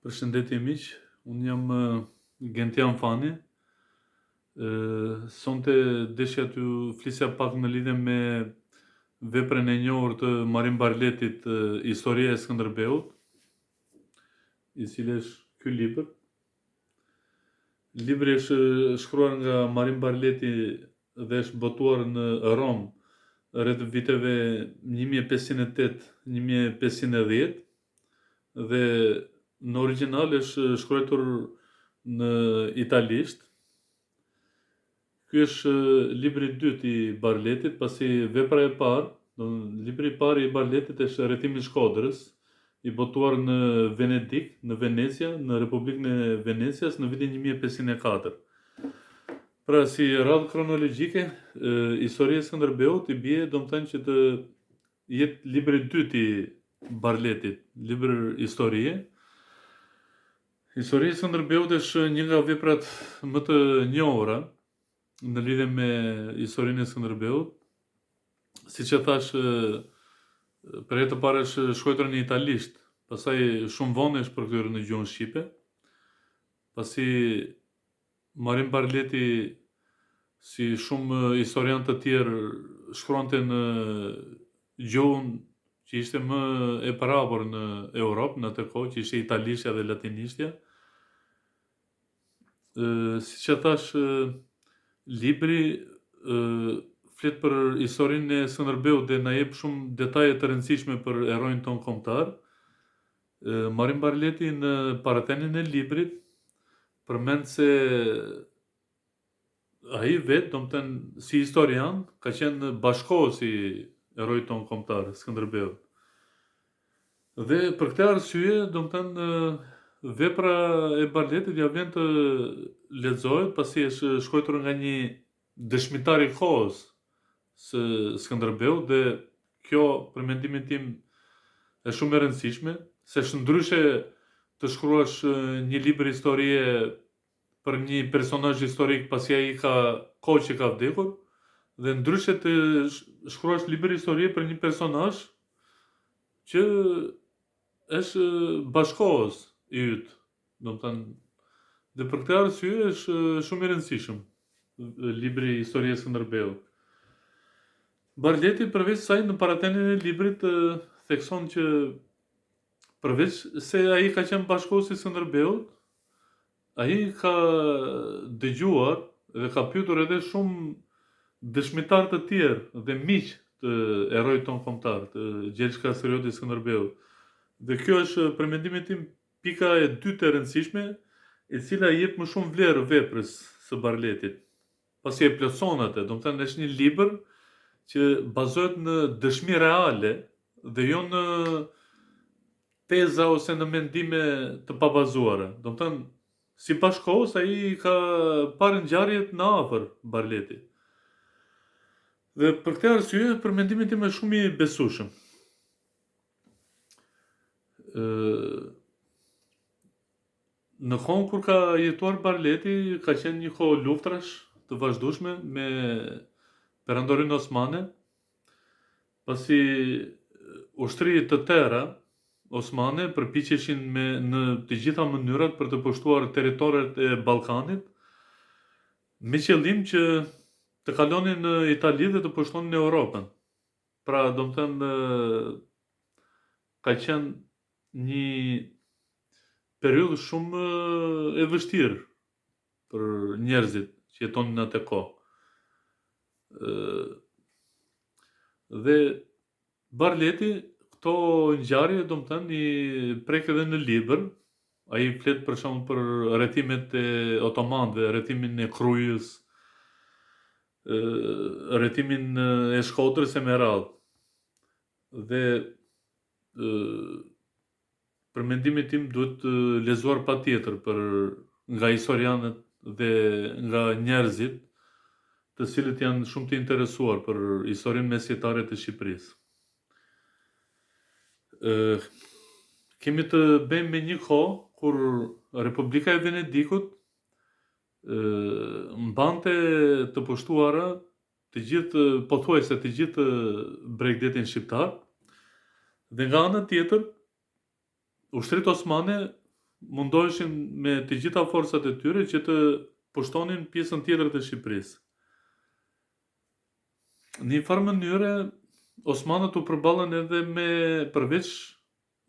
Përshëndetje miq, unë jam Gentian Fani. Sonte desha t'ju flisja pak në lidhje me veprën e njohur të Marin Barletit Historia e Skënderbeut, i cili është ky libër. Libri është shkruar nga Marin Barleti dhe është botuar në Romë rreth viteve 1508-1510 dhe në origjinal është shkruajtur në italisht. Ky është libri i dytë i Barletit, pasi vepra e parë, domethënë libri i parë i Barletit është Rrethimi i Shkodrës, i botuar në Venedik, në Venezia, në Republikën e Venezias në vitin 1504. Pra, si radhë kronologjike, Historia e Skënderbeut i bie, domethënë që të jetë libri i dytë i Barletit, libër historie. Historia e Skënderbeut është një nga veprat më të njohura në lidhje me historinë e Skënderbeut. Siç e thashë, për herë të parë është shkruar në italisht, pastaj shumë vonë është përkthyer në gjuhën shqipe. Pasi Marin Barleti si shumë historianë të tjerë shkruante në gjuhën që ishte më e përhapur në Europë në atë kohë, që ishte italishtja dhe latinishtja. Siç e thashë, libri flet për historinë e Skënderbeut dhe na jep shumë detaje të rëndësishme për heroin tonë kombëtar. Marin Barleti në parathënien e librit përmend se ai vetë, domethënë si historian, ka qenë bashkëkohës i heroit tonë kombëtar, Skënderbeut. Dhe për këtë arsye, domethënë vepra e Barletit ia vlen të lexohet pasi është shkruar nga një dëshmitar i kohës së Skënderbeut dhe kjo për mendimin tim është shumë e rëndësishme, se është ndryshe të shkruash një libër historie për një personazh historik pasi ai ka kohë që ka vdekur dhe ndryshe të shkruash libër historie për një personazh që është bashkëkohës i yt. Domethënë, dhe për këtë arsye është shumë i rëndësishëm libri Historia e Skënderbeut. Barleti përveç saj në parathënien e librit thekson që përveç se ai ka qenë bashkëkohës i Skënderbeut, ai ka dëgjuar dhe ka pyetur edhe shumë dëshmitarë të tjerë dhe miq të heroit tonë kombëtar, të Gjergj Kastrioti Skënderbeut. Dhe kjo është për mendimin tim Pika e dytë e rëndësishme, e cila i jep më shumë vlerë veprës së Barletit, pasi e plotëson atë, domethënë është një libër që bazohet në dëshmi reale dhe jo në teza ose në mendime të pabazuara. Domethënë, si bashkëkohës ai ka parë ngjarjet në afër Barleti. Dhe për këtë arsye, për mendimin tim është shumë i besueshëm. Në kohën kur ka jetuar Barleti, ka qenë një kohë luftrash të vazhdueshme me Perandorinë Osmane, pasi ushtri të tëra osmane përpiqeshin me në të gjitha mënyrat për të pushtuar territoret e Ballkanit, me qëllim që të kalonin në Itali dhe të pushtonin Europën. Pra, domethënë, ka qenë një periudhë shumë e vështirë për njerëzit që jetonin në atë kohë. Dhe Barleti këto ngjarje, domethënë, i prek edhe në libër, ai flet për shembull për rrethimet e otomanëve, rrethimin e Krujës, rrethimin e Shkodrës e me radhë. Dhe për mendimin tim duhet lexuar patjetër për nga historianët dhe nga njerëzit të cilët janë shumë të interesuar për historinë mesjetare të Shqipërisë. Ë kemi të bëjmë me një kohë kur Republika e Venedikut mbante të pushtuara të gjithë, pothuajse të gjithë bregdetin shqiptar, dhe nga ana tjetër, ushtritë osmane mundoheshin me të gjitha forcat e tyre që të pushtonin pjesën tjetër të Shqipërisë. Në një farë mënyre, osmanët u përballën edhe me përveç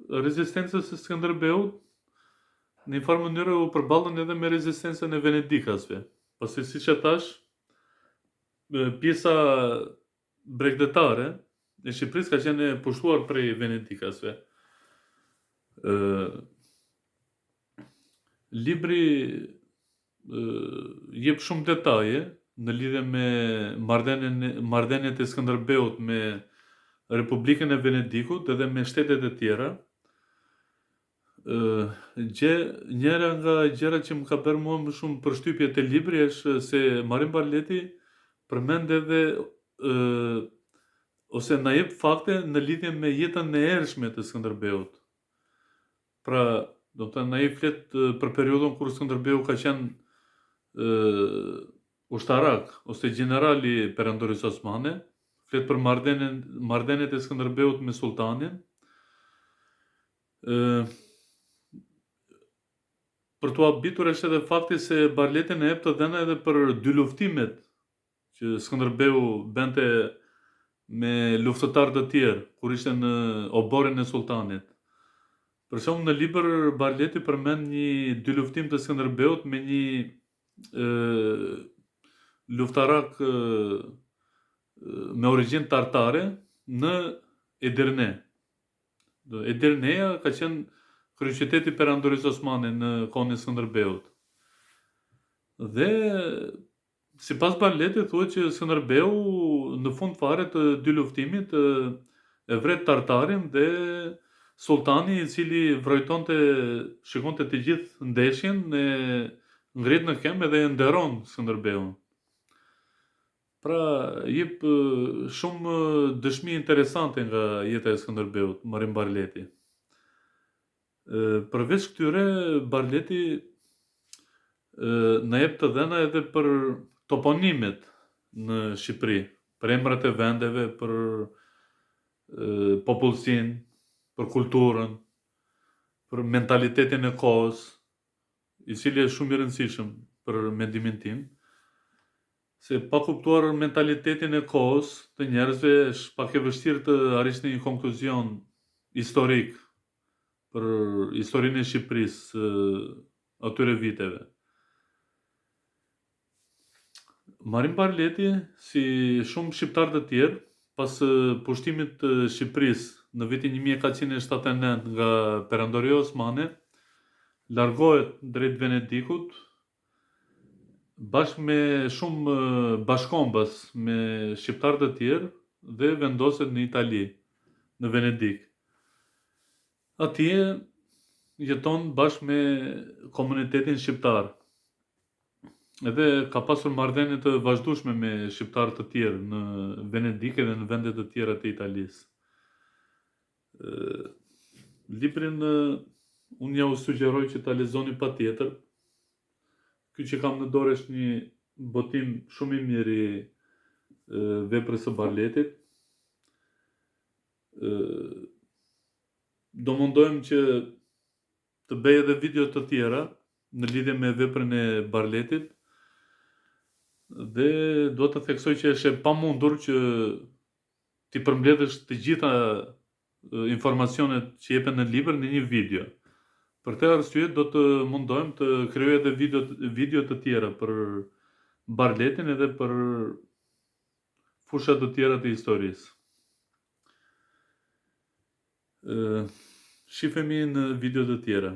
rezistencës së Skënderbeut, në një farë mënyre u përballën edhe me rezistencën e venedikasve. Pasi siç e thashë, pjesa bregdetare e Shqipërisë ka qenë e pushtuar prej venedikasve. Ë libri jep shumë detaje në lidhje me marrëdhënien marrëdhëniet e Skënderbeut me Republikën e Venedikut edhe me shtetet e tjera. Ë gjë njëra nga gjërat që më ka bërë mua më shumë përshtypje te libri është se Marin Barleti përmend edhe ë ose na jep fakte në lidhje me jetën e hershme të Skënderbeut. Pra, domethënë ai flet për periudhën kur Skënderbeu ka qenë ë ushtarak ose gjeneral i Perandorisë Osmane, flet për marrëdhënien marrëdhëniet e Skënderbeut me sulltanin. Ë për t'u habitur është edhe fakti se Barleti na jep të dhëna edhe për dyluftimet që Skënderbeu bënte me luftëtarë të tjerë kur ishte në oborrin e sulltanit. Për shembull në libër Barleti përmend një dyluftim të Skënderbeut me një e, luftarak e, me origjinë tartare në Edirne. Edirneja ka qenë kryeqyteti i Perandorisë Osmane në kohën e Skënderbeut. Dhe Sipas Barletit thuhet që Skënderbeu në fund fare të dyluftimit e vret Tartarin dhe sulltani i cili vrojtonte shikonte të gjithë ndeshjen e ngrit në këmbë edhe e nderon Skënderbeun. Pra jep shumë dëshmi interesante nga jeta e Skënderbeut, Marin Barleti. Përveç këtyre, Barleti na jep të dhëna edhe për toponimet në Shqipëri, për emrat e vendeve, për popullsinë, për kulturën, për mentalitetin e kohës, i cili është shumë i rëndësishëm për mendimin tim, se pa kuptuar mentalitetin e kohës të njerëzve është pak e vështirë të arrish në një konkluzion historik për historinë e Shqipërisë atyre viteve. Marin Barleti, si shumë shqiptarë të tjerë, pas pushtimit të Shqipërisë në vitin 1479 nga Perandoria Osmane, largohet drejt Venedikut, bashkë me shumë bashkëkombës, me shqiptarë të tjerë dhe vendoset në Itali, në Venedik. Atje jeton bashkë me komunitetin shqiptar. Edhe ka pasur marrëdhënie të vazhdueshme me shqiptarë të tjerë në Venedik edhe në vende të tjera të Italisë. Librin unë jua sugjeroj që ta lexoni patjetër. Ky që kam në dorë është një botim shumë i mirë i veprës së Barletit. Do mundohem që të bëj edhe video të tjera në lidhje me veprën e Barletit dhe dua të theksoj që është e pamundur që t'i përmbledhësh të gjitha informacionet që jepen në libër në një video. Për këtë arsye do të mundohem të krijoj edhe video video të tjera për Barletin edhe për fusha të tjera të historisë. Shifemi në video të tjera.